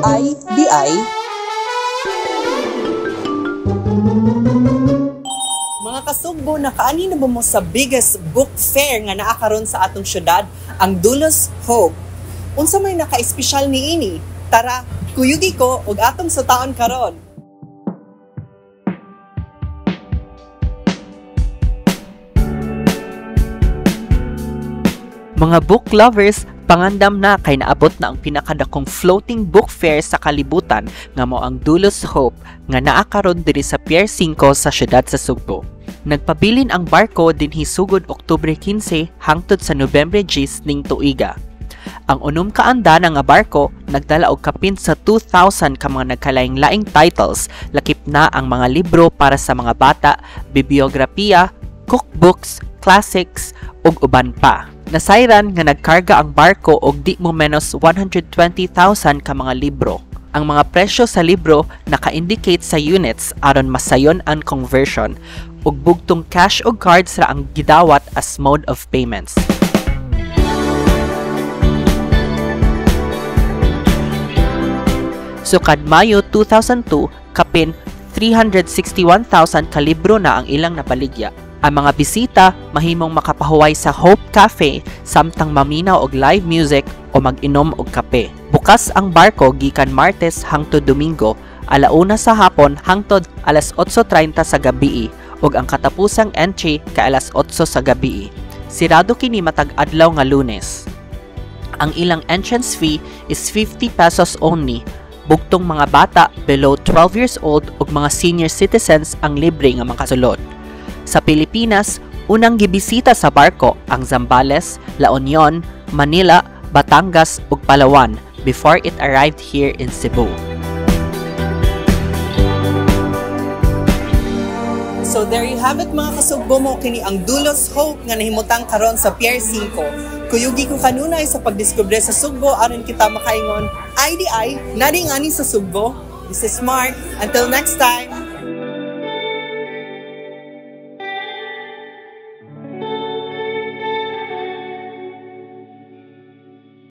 IDI. Mga kasugbo, nakaani na ba mo sa biggest book fair nga naa karon sa atong syudad, ang Dulos Hope? Unsa may naka-espesyal niini? Tara, kuyugi ko og atong sa taon karon. Mga book lovers, pangandam na kay naabot na ang pinakadakong floating book fair sa kalibutan nga mao ang Dulos Hope nga naa karon diri sa Pier 5 sa syudad sa Sugbo. Nagpabilin ang barko dinhi sugod Oktubre 15 hangtod sa Nobyembre 10 ning tuiga. Ang 6 ka andana nga barko nagdala og kapin sa 2,000 ka mga nagkalaing-laing titles, lakip na ang mga libro para sa mga bata, bibliografiya, cookbooks, classics ug uban pa. Nasayran nga nagkarga ang barko og di mo menos 120,000 ka mga libro. Ang mga presyo sa libro naka-indicate sa units aron masayon ang conversion ug bugtong cash o cards ra ang gidawat as mode of payments. Sukad Mayo 2002, kapin 361,000 ka libro na ang ilang nabaligya. Ang mga bisita mahimong makapahuway sa Hope Cafe samtang maminaw og live music o mag-inom og kape. Bukas ang barko gikan Martes hangtod Domingo, 1:00 sa hapon hangtod 8:30 sa gabii ug ang katapusang entry kay 8:00 sa gabii. Sirado kini matag adlaw nga Lunes. Ang ilang entrance fee is 50 pesos only. Bugtong mga bata below 12 years old ug mga senior citizens ang libre nga makasulod. Sa Pilipinas, unang gibisita sa barko ang Zambales, La Union, Manila, Batangas ug Palawan before it arrived here in Cebu. So there you have it, mga kasugbo, mo kini ang Dulos Hope nga nahimutang karon sa Pier 5. Kuyugi ko kanunay sa pagdiskubre sa Sugbo aron kita makaingon, IDI, naring ani sa Sugbo. This is Mark. Until next time.